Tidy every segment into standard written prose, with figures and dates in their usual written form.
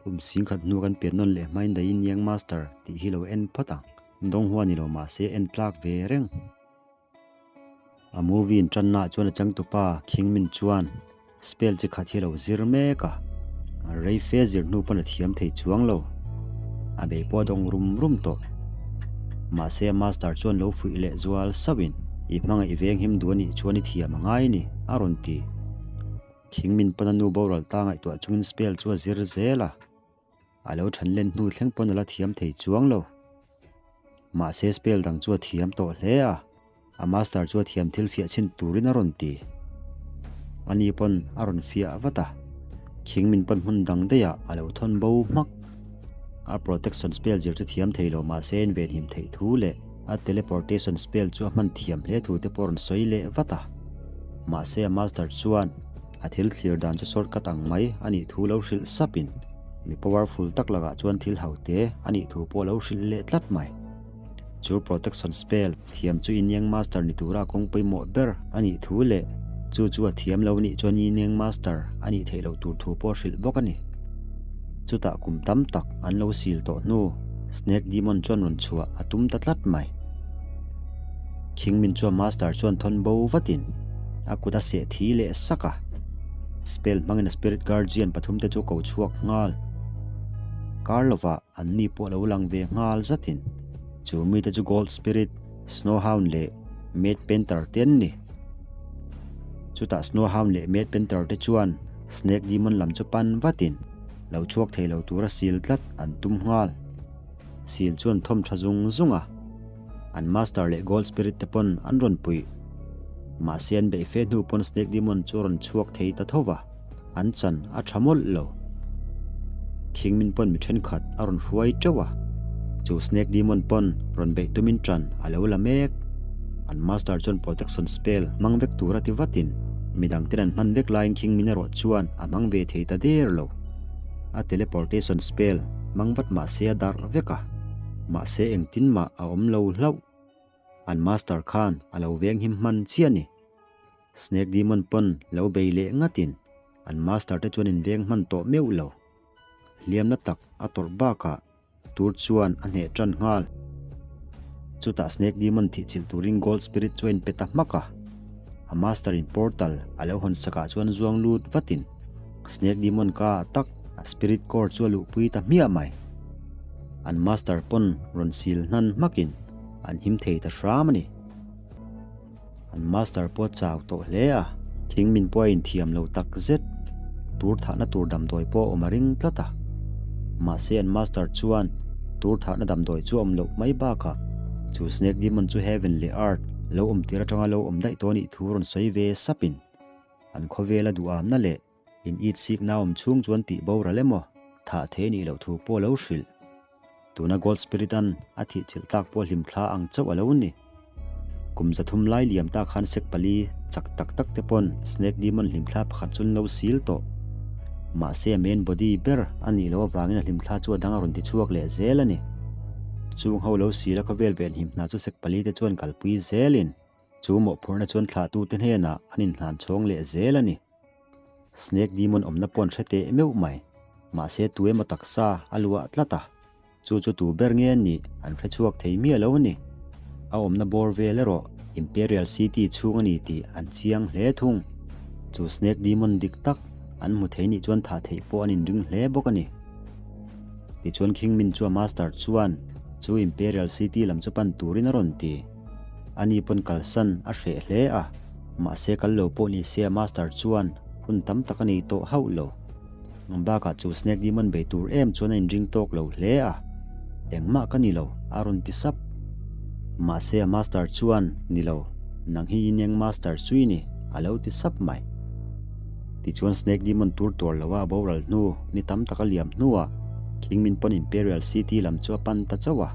Kum singkhat hnu kan pian nawn leh hmain The Yin Yang Master tih hi lo en phawt ang. Donghua ni lo mahse en tlak ve reng. A movie in tanna ah chuan a changtupa King Min chuan spell chi khat hi a lo zir mek a, rei fe zir hnu pawn a thiam thei chuang lo. A bei pawh a dawng rum rum tawh. Mahse a master chuan lo fuih leh zual sauh in, I hmangaih veng him duh a nih chuan i thiam a ngai ni, a rawn ti. King Min pawn a nu boral ta ngaihtuah chungin spell chu a zir zel a. A lo than len hnu thleng pawn a la thiam thei chuang lo. Mahse spell dang chu a thiam tawh hle a, a master chu a thiam thil fiah chhin turin a rawn ti. Ani pawn a rawn fiah vat a, khing min pawn hmun dang daihah a lo thawn bo hmak. A protection spell zir chu thiam thei lo mahse a invenhim theih thu leh a teleportation spell chu a hman thiam hle thu te pawh a rawn sawi leh vat a. Mahse a master chuan a thil thlir dan chu shortcut ang mai a nih thu lo hrilh sapin mi powerful tak lakah chuan thil ho te a nih thu pawh lo hrilh leh tlat mai. Chu protection spell thiam chu Yin Yang Master ni tura kawng pawimawh ber a nih thu leh chu chu a thiam lo nih chuan Yin Yang Master a nih theih loh tur thu pawh hrilh bawk a ni. Chutah kum tam tak an lo sil tawh hnu Snake Demon chuan rawn chhuah a tum ta tlat mai. Khingmin chuan Master chuan thawn bo vatin a kut a seh thi leh sak a. Spell hmangin a Spirit Guardian pathumte chu ko chhuak nghal. Kar lovah an ni pawh lo lang ve nghal zatin chu mite chu Gold Spirit, Snow Hound leh Mad Painter te an ni. Chutah Snow Hound leh Mad Painter te chuan Snake Demon lam chu pan vatin lo chhuak thei lo tura sil tlat an tum nghal. Sil chuan thawm tha zung zung a, an Master leh Gold Spirit te pawn an rawn puih. Mahse an beih fe hnu pawn Snake Demon chu a rawn chhuak thei ta tho va, an chan a tha mawlh lo. Khingmin pawn mi thenkhat a rawn hruai teuh a, chu Snake Demon pawn rawn beih tumin tan a lo la mek. An Master chuan Protection Spell hmang vek tur a ti vatin midang ten an hman vek laiin Khingmin erawh chuan a hmang ve thei ta der lo. A teleportation spell hmang vat mah se a darh vek a, mahse engtin mah a awm lo hlauh. An master khan a lo veng him hman chiah a ni. Snake Demon pawn lo bei leh ngatin an master te chuan in veng hman tawh meuh lo. Hliamna tak a tawrh bakah Tur chuan a hneh tan nghal. Chutah Snake Demon thihchilh turin Gold Spirit chu a inpe ta hmak a. A Master in portal a lo hawn sakah chuan zuang lut vatin Snake Demon ka ah tak a Spirit Core chu a luhpui ta hmiah mai. An Master pawn rawn sil hnan hmakin an him thei ta hram a ni. An master pawh a chau tawh hle a, thing min pawh a inthiam lo tak zet. Tur thahna tur damdawi pawh a awm a ring tlat a. Mahse an master chuan tur thahna damdawi chu a awm loh mai bakah chu snake demon chu heaven leh earth lo awm tir atanga lo awm daih tawh a nih thu rawn sawi ve sapin an khawvela duhamna leh In it sikna awm chhung chuan tih boral emaw thah thei nih loh thu pawh lo hrilh. Tuna Gold Spirit an a thih chilh tak pawh hlim thla ang chauh a lo ni. Kum zathum lai liam ta khan sek pali chak tak tak te pawn Snake Demon hlim thla pakhat chu an lo sil tawh. Mahse a main body ber a nih loh avangin a hlim thla chu a dang a rawn ti chhuak leh zel a ni. Chung ho lo sil a khawvel venhim hna chu sek pali te chuan kalpui zelin chu mawhphurhna chuan thlahtute hnenah an inhlan chhawng leh zel a ni. Snake Demon awmna pawh an hre teh meuh mai. Mahse tu emaw taksa a luah tlat a, chu chu tu ber nge nih an hre chhuak thei miah lo a ni. A awmna bawr vel erawh Imperial City chhung a ni tih an chiang hle thung. Chu Snake Demon dik tak an hmu thei nih chuan thah theih pawh an inring hle bawk a ni. Tichuan Kingmin chu a master chuan chu Imperial City lam chu pan turin a rawn ti. Ani pawn kalsan a hreh hle a, mahse kal lo pawh ni se a master chuan hun tam tak a nei tawh hauh lo. Bakah chu Snake Demon bei tur em chuan a inring tawk lo hle a, Engmah ka ni lo, a rawn ti sap. Mahse a master chuan, Ni lo, nang hi in eng master chu i ni, a lo ti sap mai. Tichuan Snake Demon tur tuar lo a a boral hnu ni tam tak a liam hnuah Kingmin pawn Imperial City lam chu a pan ta chauh a.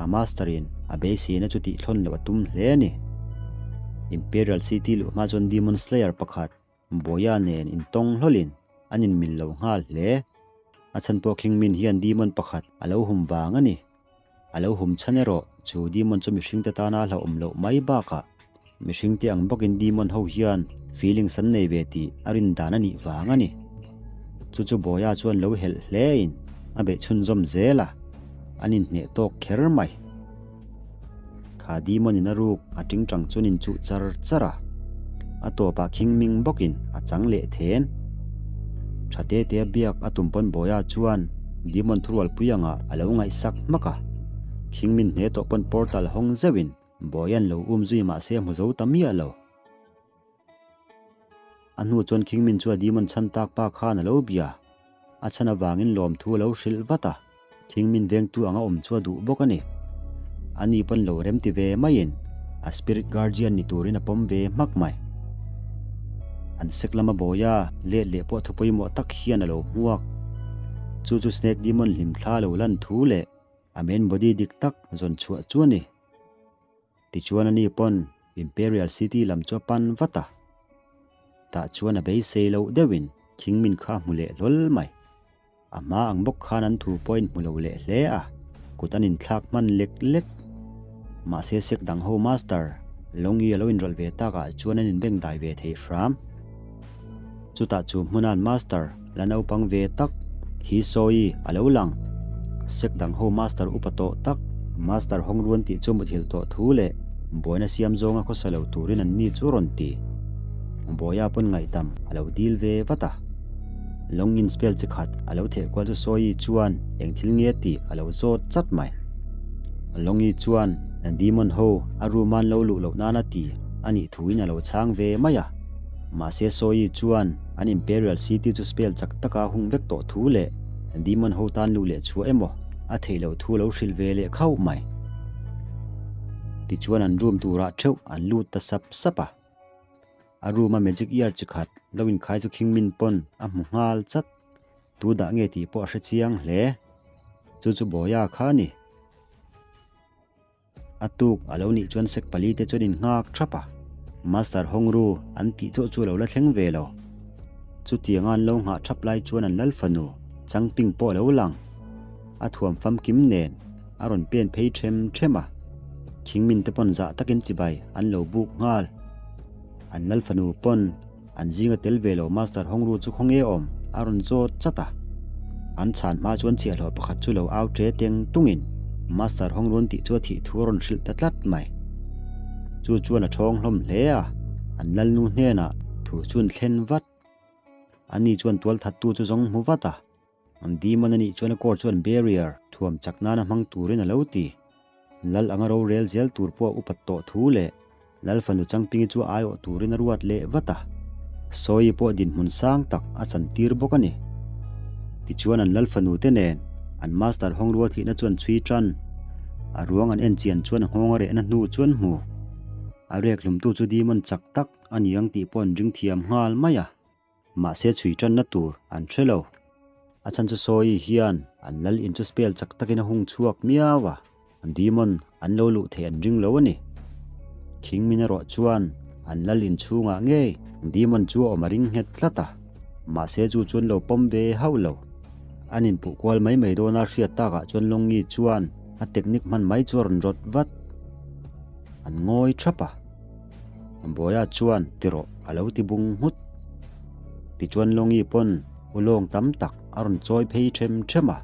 A master in a beiseina chu tihthlawn loh a tum hle a ni. Imperial City luh hma chuan Demon Slayer pakhat Boya nen intawng hlawlin an inmil lo nghal hle. A chhan pawh Kingmin hian Demon pakhat a lo hum vang a ni. A lo hum chhan erawh chu demon chu mihringte tana a hlauhawm loh mai bakah mihringte ang bawkin demon ho hian feelings an nei ve tih a rin dan a nih vang a ni. Chu chu Bawia chuan lo helh hlein a beih chhunzawm zel a, an inhneh tawk kher mai. Kha Demon in a ruk a tingtang chuan inchuh char char a, a tawpah khing ming bawkin a chang leh then. Tha te te a biak a tum pawn Bawia chuan Demon thurualpui angah a lo ngaihsak hmak a, khing min hne tawh pawn portal hawng zeuhin Bawia'n lo um zui mahse a hmu zo ta miah lo. A hnu chuan Kingmin chu a demon chhan tak pa khan a lo bia. A chhan avangin lawmthu a lo hrilh vat a, Kingmin vengtu anga awm chu a duh bawk a ni. Ani pawn lo remti ve maiin a spirit guardian ni turin a pawm ve hmak mai. An sek lama bawia let leh pawh thu pawimawh tak hian a lo hmuak. Chu chu Snake Demon hlimthla lo lan thu leh a main body dik tak zawn chhuah chu a ni. Tichuan ani pawn Imperial City lam chu a pan vat a, tah chuan a beisei loh deuhin Kingmin kha a hmu leh hlawl mai. A hma ang bawk khan an thu pawh a inhmu lo leh hle a, kut an inthlak hman lek lek. Mahse sek dang ho Master Longi a lo inrawlh ve takah chuan an inbeng dai ve thei hram. Chutah chu hmuna'n Master la naupang ve tak hi sawi a lo lang. Sek dang ho Master upa tawh tak, Master Hawngruan tih chu muthilh tawh thu leh buaina siam zawnga khawsa lo turin an ni chu rawn ti. Bawia pawn ngaihdam a lo dil ve vat a. Lawngin spell chi khat a lo theh kual chu Sawi chuan eng thil nge tih a lo zawt chat mai. Lawngi chuan Demon ho a room an lo luh loh nana ti a nih thuin a lo chhang ve mai a. Mahse Sawi chuan an Imperial City chu spell chak taka hung vek tawh thu leh Demon ho tan luh leh chhuah emaw a theih loh thu a lo hrilh ve leh khauh mai. Tichuan an room turah theuh an lut ta sap sap a. A room a magic ear chi khat lo inkhai chu Khingmin pawn a hmu nghal chat. Tu dah nge tih pawh a hre chiang hle. Chu chu Bawia kha a ni. A tuk a lo nih chuan sek pali te chuan in nghak thap a, Master Hongru an tih chauh chu a lo la thleng ve lo. Chutianga an lo nghah thap lai chuan an lal fanu Changping pawh a lo lang. A thuam famkim nen a rawn pen phei them them a, Khingmin te pawn zah takin chibai an lo buk nghal. An lal fanu pawn An zinga tel ve lo Master Hongru chu khawnge awm a rawn zawt chat a. An chhan hma chuan chhiahhlawh pakhat chu lo au ṭe teng tungin Master Hongruan tih chu a thih thu a rawn hrilh ta tlat mai. Chu chuan a ṭhawng hlawm hle a, an lalnu hnenah thu chu an thlen vat. Ani chuan tualthattu chu zawng hmu vat a. An demon a nih chuan a court chuan barrier thuam chak nana hmang turin a lo ti. Lal anga rorel zel tur pawh a upat tawh thu leh Lal fanu Changpingi chu a aiawh turin a ruat leh vat a. Sawi pawh dinhmun sang tak a chantir bawk a ni. Tichuan an Lal fanu te nen an master hawng rual thihna chuan chhui tan. A ruang an en chian chuan a nghawng a rehna hnu chuan hmu. A rek hlumtu chu demon chak tak a ni ang tih pawh an ring thiam nghal mai a. Mahse chhui tanna tur an hre lo. A chhan chu Sawi hian an lal in chu spell chak takin a hung chhuak miau a, demon an lo luh theih an ring lo a ni. Khing min erawh chuan an lal in chhungah ngei demon chu a awm a ring nghet tlat a, mahse chu chuan lo pawm ve hauh lo. An inpuh kual mai mai dawna hriat takah chuan Longi chuan a technique hman mai chu a rawn rawt vat. An ngawi thap a. Bawia chuan ti rawh a lo ti bung nghut. Tichuan Longi pawn ulawng tam tak a rawn chawi phei them them a,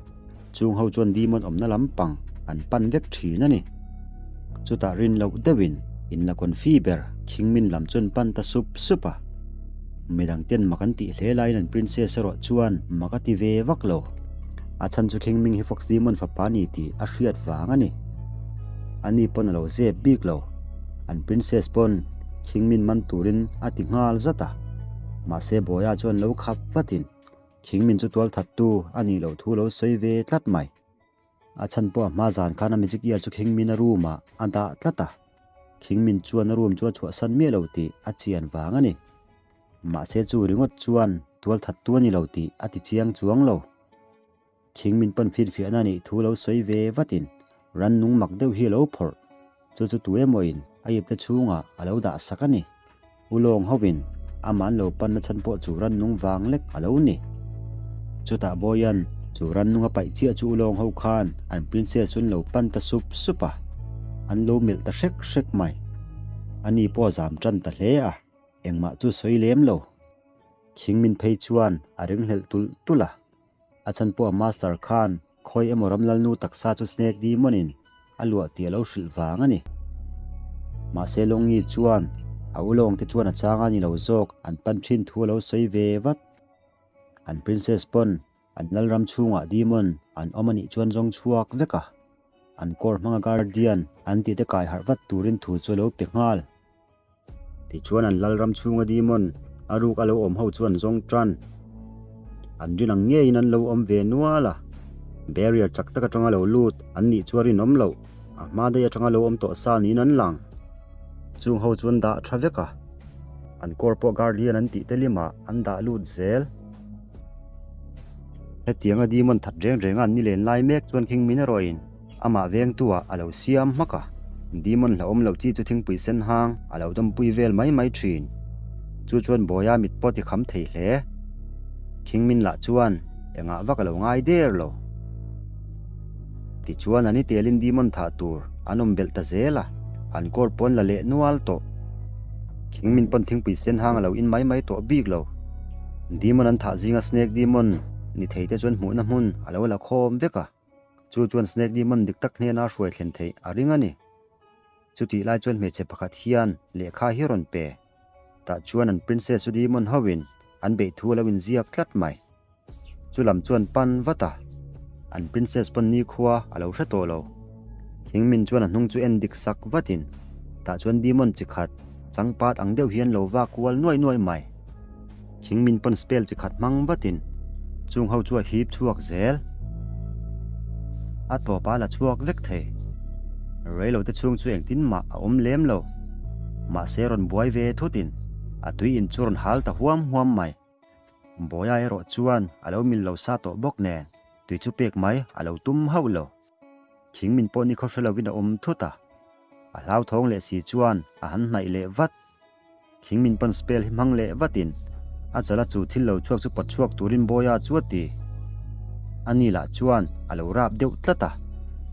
chung ho chuan Demon awmna lampang an pan vek thin a ni. Chutah rin loh deuhin in la confi ber Khingmin lam chuan pan ta sup sup a. Midang ten mak an tih hle laiin an princess erawh chuan mak a ti ve vak lo. A chhan chu Khingming hi Fox Demon fapa ni tih a hriat vang a ni. Ani pawn a lo zep bik lo. An princess pawn Khingmin man turin a ti nghal zat a. Mahse Bawia chuan lo khap vatin Khingmin chu tualthattu a nih loh thu lo sawi ve tlat mai. A chhan pawh a hma zan khan a magic ear chu Khingmin a room ah a dah tlat a. Khingmin chuan a room chu a chhuahsan miah lo tih a chian vang a ni. Mahse chu ringawt chuan tualthattu a ni lo tih a ti chiang chuang lo. Thing min pawn finfiahna nih thu lo sawi ve vatin rannung mak deuh hi a lo phawrh. Chu chu tu emawin a ipte chhungah a lo dah sak a ni. U Lawng hovin amah an lo panna chhan pawh chu rannung vang lek a lo ni. Chutah Bawian chu rannung a paih chiah chu U Lawng ho khan an princess chu an lo pan ta sup sup a, an lo melh ta hrek hrek mai. Ani pawh a zam tan ta hle a, engmah chu sawi lem lo. Khingmin phei chuan a ringhlelh tulh tulh a. A chhan pawh a master khan khawi emaw Ramlalnu taksa chu Snake Demon in a luah tih a lo hrilh vang a ni. Mahse Longi chuan a ulawng te chuan a chang a ni lo zawk an pan thin thu a lo sawi ve vat. An princess pawn an lalram chhungah demon an awm a nih chuan zawng chhuak vek a. An kawr hmanga guardian an tih te kai harh vat turin thu chu a lo pe nghal. Tichuan an lalram chhunga demon a ruk a lo awm ho chu an zawng tan. An rin ang ngeiin an lo awm ve nual a. Barrier chak tak atanga lo lut an nih chu a rinawm loh. A hma daih atanga lo awm tawh sa niin an lang. Chung ho chu an dah tha vek a. An kawr pawh guardian an tih te limah an dah lut zel. Hetianga demon that reng renga an ni len lai mek chuan khing min erawhin Amah vengtu-ah a lo siam hmak a, Demon hlauhawm loh chi chu thingpui sen hang a lo dawmpui vel mai mai thin. Chu chuan Bawia mit pawh ti kham thei hle. Khingmin lah chuan engah vak a lo ngai der lo. Tichuan an i telin Demon thah tur an awm belh ta zel a, an kawr pawn la leh nual tawh. Khingmin pawn thingpui sen hang a lo in mai mai tawh bik lo. Demon an thah zinga Snake Demon ni thei te chuan hmuhna hmun a lo la khawm vek a. Chu chuan Snake Demon dik tak hnena hruai thlen theih a ring a ni. Chutih lai chuan hmeichhe pakhat hian lehkha hi rawn pe. Tah chuan an Princess chu Demon hoin an beih thu a lo inziak tlat mai. Chu lam chuan pan vat a, an Princess pawn nikhua a lo hre tawh lo. Thingmin chuan a hnung chu en dik sak vatin tah chuan Demon chi khat changpat ang deuh hian lo vak kual nuaih nuaih mai. Thing min pawn spell chi khat hmang vatin chung ho chu a hip chhuak zel. A tawp a la chhuak vek thei. Reilo te chhung chu engtin mah a awm lem lo. Mahse rawn buai ve thutin a tui in chu rawn hal ta huam huam mai. Bawia erawh chuan a lo mil lo sa tawh bawk nen tui chu pek mai a lo tum hauh lo. Thing min pawh ni khaw hre lovin a awm thut a. A hlauthawng leh si chuan a han hnaih leh vat. Thing min pawn spell hi hmang leh vatin a chala chu thil lo chhuak chu pawt chhuak turin Bawia chu a ti. Ani lah chuan a lo rap deuh tlat a,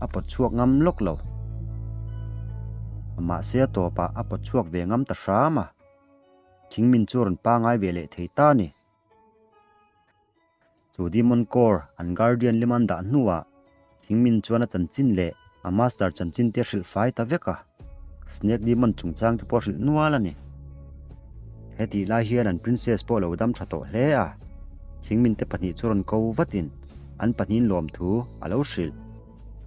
a pawt chhuak ngam lawk lo. Mahse a tawpah a pawt chhuak ve ngam ta hram a, thing min chu a rawn pangai ve leh thei ta a ni. Chu Demon Core an Guardian lim an dah hnuah Hingmin chuan a chanchin leh a Master chanchin te a hrilh fai ta vek a, Snake Demon chungchang te pawh a hrilh nual a ni. Hetih lai hian an Princess pawh a lo dam tha tawh hle a, Hingmin te pahnih chu rawn ko vatin an pahnihin lawmthu a lo hrilh.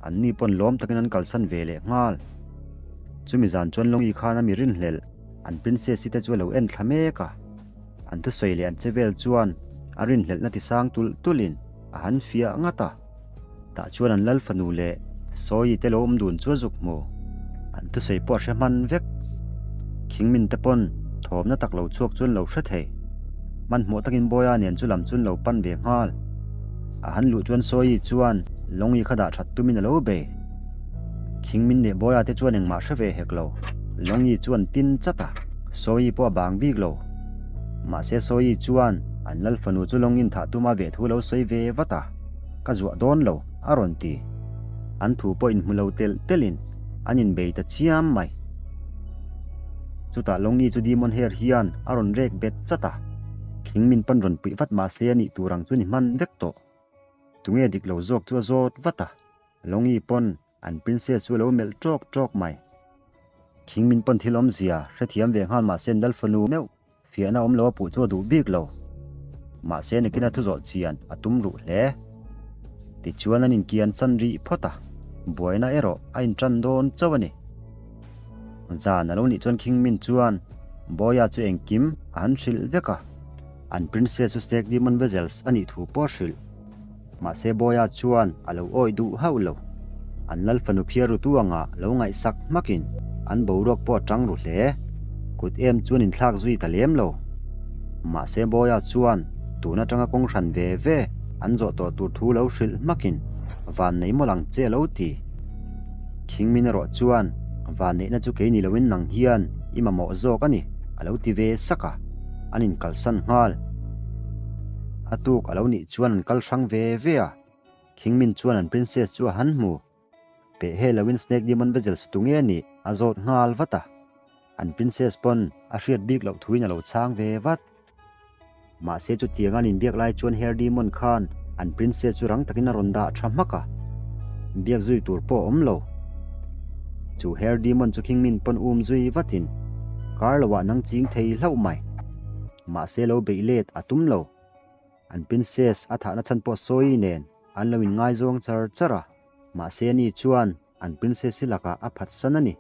Anni pawn lawm takin an kalsan ve leh nghal. Chumi zan chuan Longi khan a mi rinhlelh an Princess-i te chu a lo en thla mek a. An thusawi leh an che vel chuan a rinhlelhna ti sang tulh tulhin a han fiah ngat a. Tah chuan an lal fanu leh Sawi te lo awm dun chu a zuk hmu. An thusawi pawh a hre hman vek. Khingmin te pawn thawmna tak lo chhuak chu an lo hre thei. Hmanhmawh takin Bawia nen chu lam chu an lo pan ve nghal. A han luh chuan Sawi chuan Lawngi kha dah that tumin a lo bei. Khingmin leh Bawia te chuan engmah hre ve hek lo. Lawngi chu an tin chat a, Sawi pawh a bang bik lo. Mahse Sawi chuan an lal fanu chu Lawngin thah tuma ve thu lo sawi ve vat a, Ka zuah dawn lo, a rawn ti. An thu pawh inhmu lo telh telhin an inbei ta chiam mai. Chutah Longi chu Demon Hair hian a rawn rek bet chat a, thing min pawn rawn puih vat mahse a nih tur ang chu ni hman vek tawh. Tunge dik lo zawk chu a zawt vat a, Longi pawn an princess chu a lo melh tawk tawk mai. Thing min pawn thil awmzia hrethiam ve nghal mahse an Lalfanu meuh Fiahna awm lo a puh chu a duh bik lo. Mahse nikina thu zawh chian a tum ruh hle. Tichuan an inkian chan rih phawt a, buaina erawh a intan dawn chauh a ni. Zan a lo nih chuan Khingmin chuan Bawia chu engkim a han hrilh vek a, an princess chu Snake Demon Vessels a nih thu pawh a hrilh. Mahse Bawia chuan a lo awih duh hauh lo. An lal fanu phiarutu anga lo ngaihsak hmakin an boruak pawh a tang ru hle. Kut em chuan inthlak zui ta lem lo. Mahse Bawia chuan tun atanga kawng hran ve ve an zawh tawh tur thu lo hrilh hmakin van nei mawlh ang che a lo ti. Thingmin erawh chuan vanneihna chu kei ni loin nang hian i mamawh zawk a ni a lo ti ve sak a, an inkalsan nghal. A tuk a lo nih chuan an kal hrang ve ve a, Khingmin chuan an princess chu a han hmu. Peh he loin Snake Demon Vessels tu nge nih a zawt nghal vat a, an princess pawn a hriat bik loh thuin a lo chhang ve vat. Mahse chutianga an inbiak lai chuan Her Demon khan an princess chu rang takin a rawn dah tha hmak a, biak zui tur pawh a awm lo. Chu Her Demon chu Khingmin pawn um zui vatin kar loah nang ching thei hlauh mai. Mahse lo beih let a tum lo. An princess a thahna chhan pawh sawi nen an lo inngaizawng char char a, mahse ani chuan an princess hi lakah a phatsan a ni.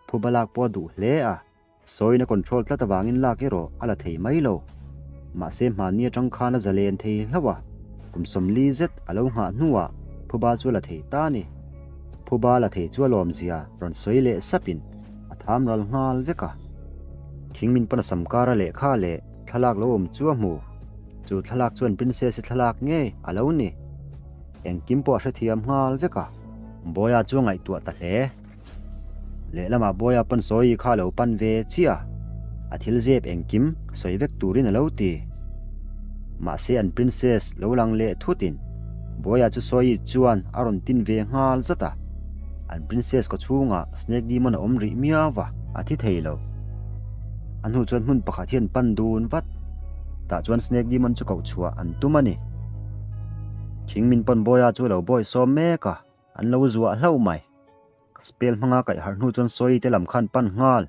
Phuba lak pawh a duh hle a. Sawina control tlat avangin lak erawh a la thei mai lo. Mahse hmanni atang khan a zalen thei hlauh a, kum 40 zet a lo nghah hnuah phuba chu a la thei ta a ni. Phuba la thei chu a lawmzia rawn sawi leh sapin a tham ral nghal vek a. Thingmin pawn a sam kara lehkha leh thlalak lo awm chu a hmu. Chu thlalak chuan Princess-i thlalak ngei a lo ni. Engkim pawh a hrethiam nghal vek a. Bawia chu a ngaihtuah ta hle. Lehlamah Bawia pawn sawi kha a lo pan ve chiah a, a thil zep engkim sawi vek turin a lo ti. Mahse an princess lo lang leh thutin Bawia chu sawi chuan a rawn tin ve nghal zat a, an princess kaw chhungah snake demon a awm rih miau va, a thi thei lo. A hnu chuan hmun pakhat hi an pan dun vat, tah chuan snake demon chu koh chhuah an tum a ni. Thingmin pawn Bawia chu a lo bawi sawm mek a. An lo zuah hlauh mai. Spell hmanga kaih harh hnu chuan sawi te lam khan pan nghal.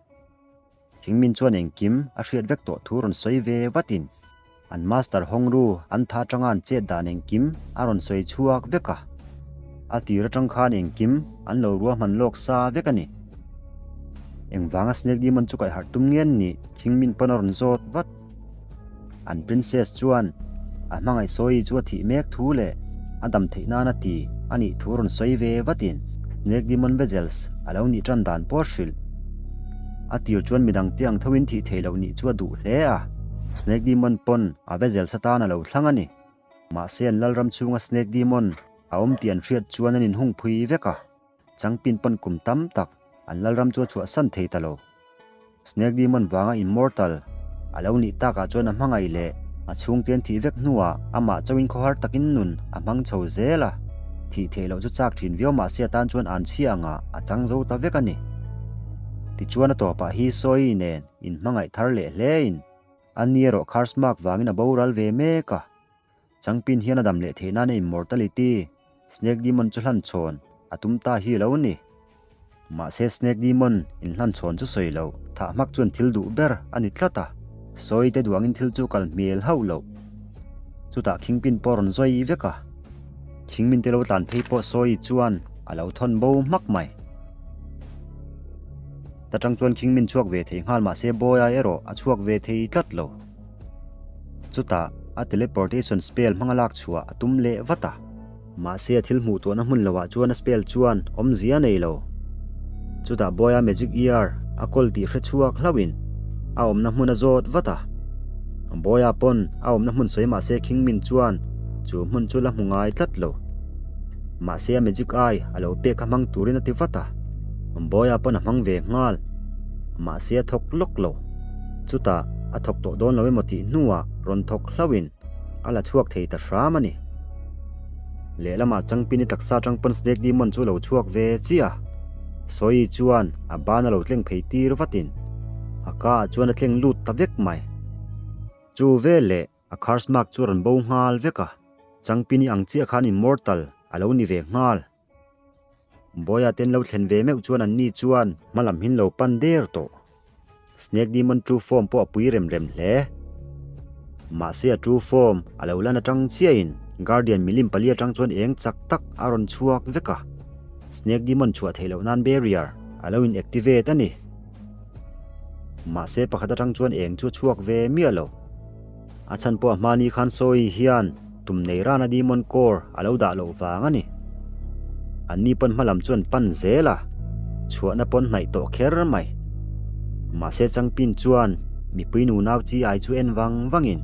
Thingmin chuan engkim a hriat vek tawh thu rawn sawi ve vatin an master hawngru an tha atanga an chet dan engkim a rawn sawi chhuak vek a. A tir atang khan engkim an lo ruahman lawk sa vek a ni. Engvanga Snake Demon chu kaih harh tum nge an nih? Thingmin pawn a rawn zawt vat. An princess chuan a hmangaih sawi chu a thih mek thu leh a dam theih nan a ti a nih thu rawn sawi ve vatin Snake Demon Vegels a lo nih tan dan pawh a hrilh. A tir chuan midang te ang thoin thih theih loh nih chu a duh hle a, Snake Demon pawn a Vegels atan a lo thlang a ni. Mahse an lalram chhunga Snake Demon a awm tih an hriat chuan an inhung phui vek a. Changpin pawn kum tam tak an lalram chu a chhuahsan thei ta lo. Snake Demon vanga immortal a lo nih takah chuan a hmangaih leh a chhungte an thih vek hnuah amah chauhin khawhar takin nun a hmang chho zel a. Thih theih loh chu chak thin viau mahse atan chuan an chhia angah a chang zo ta vek a ni. Tichuan a tawpah hi Sawi nen inhmangaih thar leh hlein a ni erawh curse mark vangin a boral ve mek a. Changpin hian a dam leh theih nana immortality Snake Demon chu hlan chhawn a tum ta hi lo ni. Mahse Snake Demon in hlan chhawn chu sawi loh thah hmak chuan thil duh ber a ni tlat a. Sawi te duangin thil chu kal hmel hauh loh. Chutah Kingpin pawh a rawn zawi vek a. Kingmin te lo tlan phei pawh sawi chuan a lo thawn bo hmak mai. Ta tang chuan Kingmin chhuak ve thei nghal mahse Boy-a erawh a chhuak ve thei tlat lo. Chutah a teleportation spell hmanga lak chhuah a tum leh vat a. Mahse a thil hmuh tuahna hmun loah chuan a spell chuan awmzia a nei lo. Chutah Boy-a magic ear a kawl tih hre chhuak hlauhin a awmna hmun a zawt vat a. Boy-a pawn a awmna hmun sawi mahse Kingmin chuan chu hmun chu la hmu ngai tlat lo. Mahse a magic eye a lo pek kha hmang turin a ti vat a. Boy-a pawn a hmang ve nghal. Mahse a thawk lawk lo. Chutah a thawk tawh dawn lo emaw tih hnuah rawn thawk hlauhin a la chhuak thei ta hram a ni. Lehlamah Changpini taksa atang pawn Snake Demon chu a lo chhuak ve chiah a. Sawi chuan a ban a lo tleng phei tir vatin a ka ah chuan a tleng lut ta vek mai. Chu veleh a curse mark chu a rawn bo nghal vek a, Changpini ang chiah khan immortal a lo ni ve nghal. Bawia ten lo thlen ve meuh chuan anni chuan hma lam hin lo pan der tawh. Snake Demon true form pawh a pui rem rem hle. Mahse a true form a lo lan atang chiahin Guardian milim pali atang chuan eng chak tak a rawn chhuak vek a. Snake Demon chhuah theih loh nan barrier a lo in activate a ni. Mahse pakhat atang chuan eng chu a chhuak ve miah lo. A chhan pawh a hmani khan sawi hian tum nei rana Demon Core a lo dah loh vang a ni. Anni pawn hma lam chuan pan zel a, chhuahna pawn hnaih tawh kher mai. Mahse Changpin chuan mipui nunau chi ai chu en vang vangin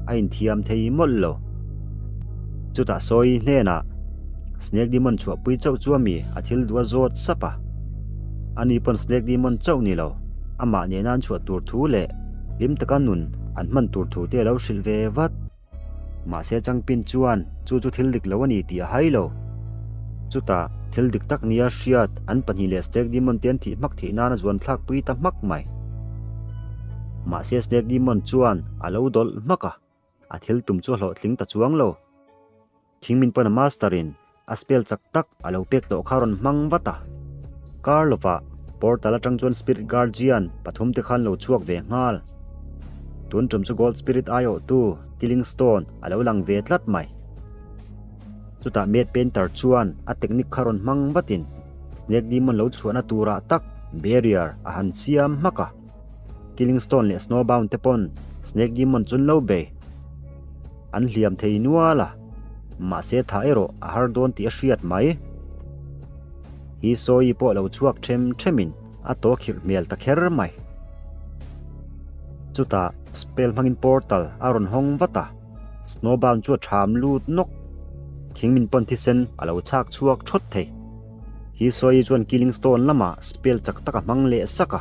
a inthiam thei mawlh lo. Chutah sawi hnenah Snake Demon chhuahpui chauh chu a mi a thil duh a zawt sap a. Ani pawn Snake Demon chauh ni lo, amah nena an chhuah tur thu leh Hlim taka nun an hman tur thu te a lo hrilh ve vat. Mahse Changpin chuan chu chu thil dik lo a ni tih a hai lo. Chutah thil dik tak nia hriat an pahnih leh Stag Demon te an thih hmak theih nan a zuan thlak pui ta hmak mai. Mahse Snake Demon chuan a lo dawlh hmak a, a thil tum chu a hlawhtling ta chuang lo. Thingmin pawn a master in a spell chak tak a lo pek tawh kha a rawn hmang vat a. Kar lovah portal atang chuan Spirit Guardian pathum te khan lo chhuak ve nghal. Tun tum chu Gold Spirit aiawhtu Killing Stone a lo lang ve tlat mai. Chutah Mad Painter chuan a technique kha rawn hmang vatin Snake Demon lo chhuahna turah tak barrier a han siam hmak a. Killing Stone leh Snowbound te pawn Snake Demon chu an lo bei. An hliam thei nual a, mahse tha erawh a har dawn tih a hriat mai. Hi sawi pawh lo chhuak them themin a taw khirh hmel ta kher mai. Chutah spell hmangin portal a rawn hawng vat a, Snowbound chu a tham lut nawk. Thing min pawn thisen a lo chhak chhuak thawt thei. Hi sawi chuan Killing Stone lamah spell chak tak a hmang leh sak a,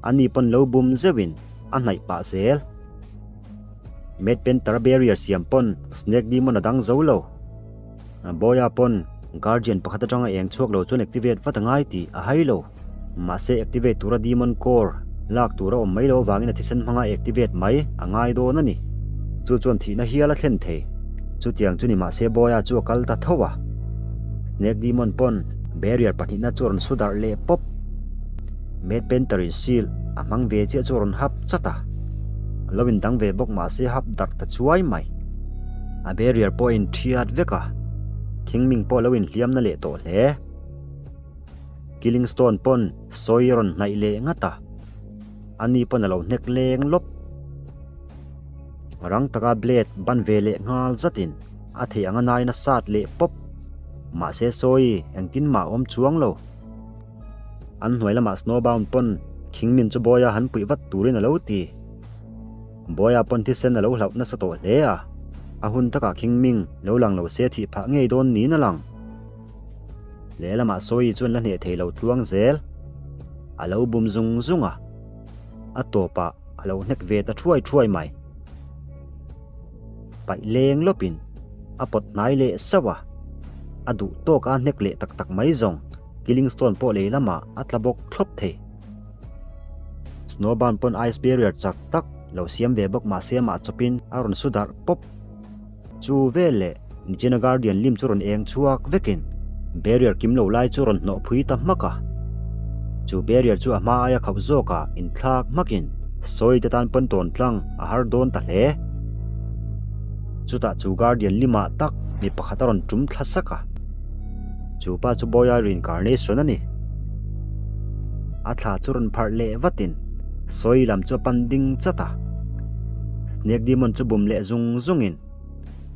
ani pawn lo bum zeuhin a hnaih pah zel. Mad Painter barrier siam pawn Snake Demon a dang zo lo. Boya pawn Guardian pakhat atanga eng chhuak lo chuan activate vat a ngai tih a hai lo. Mahse activate tura Demon Core lak tur a awm mai lo avangin a thisen hmanga activate mai a ngai dawn a ni. Chu chuan thihna hial a thlen thei. Chutiang chu ni mahse Boya chu a kal ta tho a. Snake Demon pawn barrier pahnihna chu a rawn su darh leh pawp. Mad Painter in shield a hmang ve chiah chu a rawn hap chat a. Lo in dang ve bawk mahse hap darh ta chuai mai. A barrier pawh a inthiat vek a, Thingming pawh lo inhliam na leh tawh hle. Killing Stone pawn sawi a rawn hnaih leh ngat a, ani pawn a lo hnek leng lawp. Rang taka blade ban ve leh nghal zatin a theih anga nain a sat leh pawp. Mahse sawi engtin mah a awm chuang lo. An hnuai lamah Snowbound pawn Thingmin chu Bawia han puih vat turin a lo ti. Bawia pawn thisen a lo hlauh nasa tawh hle a, a hun takah Khingming lo lang lo se thih phah ngei dawn niin a lang. Lehlamah Sawi chuan la hneh thei lo tluang zel. A lo bum zung zung a, a tawpah a lo hnek ve ta thuai thuai mai. Paih leng lawpin a pawt hnai leh sauh a, a duh tawk a hnek leh tak tak mai zawng Killing Stone pawh lei lamah a tla bawk thlawp thei. Snowbound pawn ice barrier chak tak lo siam ve bawk mahse amah chawpin a rawn su darh pawp. Chu vel leh Nichina Guardian lim chu rawn eng chhuak vekin barrier kim lo lai chu rawn hnawh phui ta hmak a. Chu barrier chu a hma aia khauh zawkah inthlak hmakin sawi te tan pawn tawn tlang a har dawn ta hle. Chutah chu Guardian limah tak mi pakhat a rawn tum thla sak a. Chu pa chu Boya reincarnation a ni. A thla chu rawn pharh leh vatin sawi lam chu a pan ding chat a. Snake Demon chu bum leh zung zungin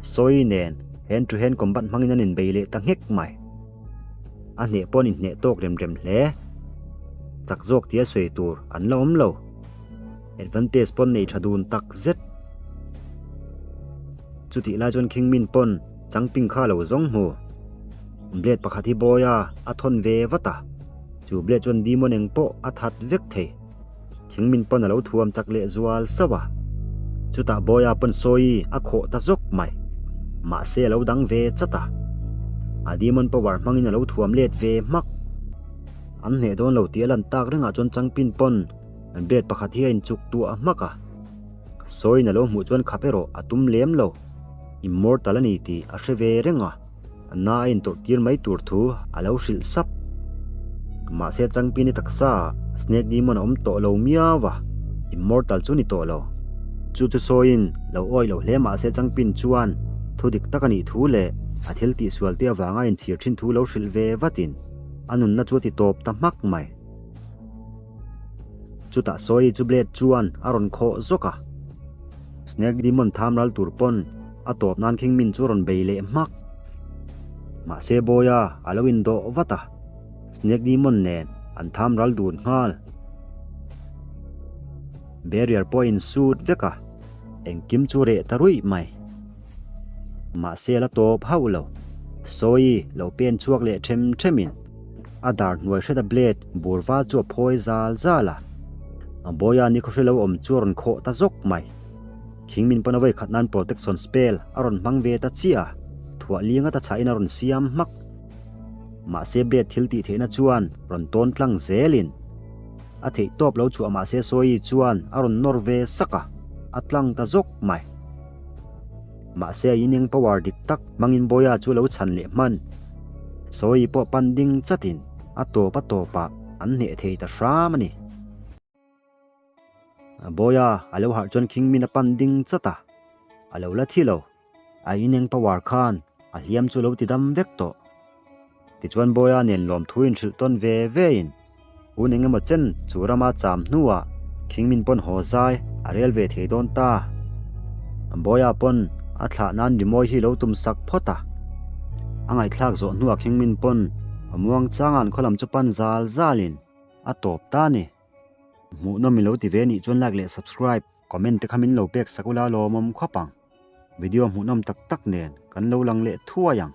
sawi nen hand to hand combat hmangin an inbei leh ta nghek mai. A hneh pawh an inhneh tawk rem rem hle. Tak zawk tia sawi tur an la awm lo. Advantage pawn nei tha dun tak zet. Chutih lai chuan Khingmin pawn Changping kha lo zawng hmu. Blade pakhat hi Bawia a thawn ve vat a, chu blade chuan demon eng pawh a that vek thei. Thingmin pawn a lo thuam chak leh zual sauh a. Chutah Bawia pawn sawi a khawh ta zawk mai. Mahse a lo dang ve chat a. A demon power hmangin a lo thuam let ve hmak. An hneh dawn lo tih a lan tak rengah chuan Changpin pawn blade pakhat hi a inchuk tuah hmak a. Sawiin a lo hmuh chuan khap erawh a tum lem lo. Immortal a ni tih a hre ve reng a, a na a intawrh tir mai tur thu a lo hrilh sap. Mahse Changpini taksa ah Snake Demon a awm tawh lo miau a, Immortal chu ni tawh lo. Chu chu sawiin lo awih lo hle mahse Changpin chuan thu dik tak a nih thu leh a thil tihsual te avanga inchhir thin thu lo hrilh ve vatin a nunna chu a ti tawp ta hmak mai. Chutah sawi chu blade chuan a rawn khawh zawk a. Snake Demon tham ral tur pawn a tawp nan Kingmin chu a rawn bei leh hmak. Mahse Bawia a lo indawh vat a, Snake Demon nen an tham ral dun nghal. Barrier pawh a insut vek a, engkim chu reh ta ruih mai. Mahse a la tawp hauh lo. Sawi lo pen chhuak leh them themin. A dar hnuai hreta blade bur val chu a phawi zal zal a. A bawia ni khawhri lo awm chu a rawn khawh ta zawk mai. Thing min pawn a vawi khat nan protection spell a rawn hmang ve ta chiah a, thuah li ngata chhahin a rawn siam hmak. Mahse blade thil tih theihna chuan rawn tawn tlang zelin. A theih tawp lo chhuah mahse Sawi chuan a rawn nawr ve sak a, a tlang ta zawk mai. Mahse a ineng power dik tak hmangin Bawia chu lo chhan leh hman. Sawi pawh pan ding chatin a tawp a tawpah an hneh thei ta hram a ni. Bawia a lo harh chuan Khingmin a pan ding chat a, a lo la thi lo. A ineng power khan a hliam chu lo ti dam vek tawh. Tichuan Bawia nen lawmthu inhrilh tawn ve ve in hun eng emaw chen chu rama cham hnuah Khingmin pawn haw zai a rel ve thei dawn ta. Bawia pawn a thlah nan rimawi hi lo tum sak phawt a. A ngaihthlak zawh hnuah Khingmin pawn a muang changa an khaw lam chu pan zal zal in a tawp ta a ni. Hmuhnawm i lo ti ve nih chuan like leh subscribe, comment te kha min lo pek sak ula lawmawm khawp ang. Video hmuhnawm tak tak nen kan lo lang leh thuai ang.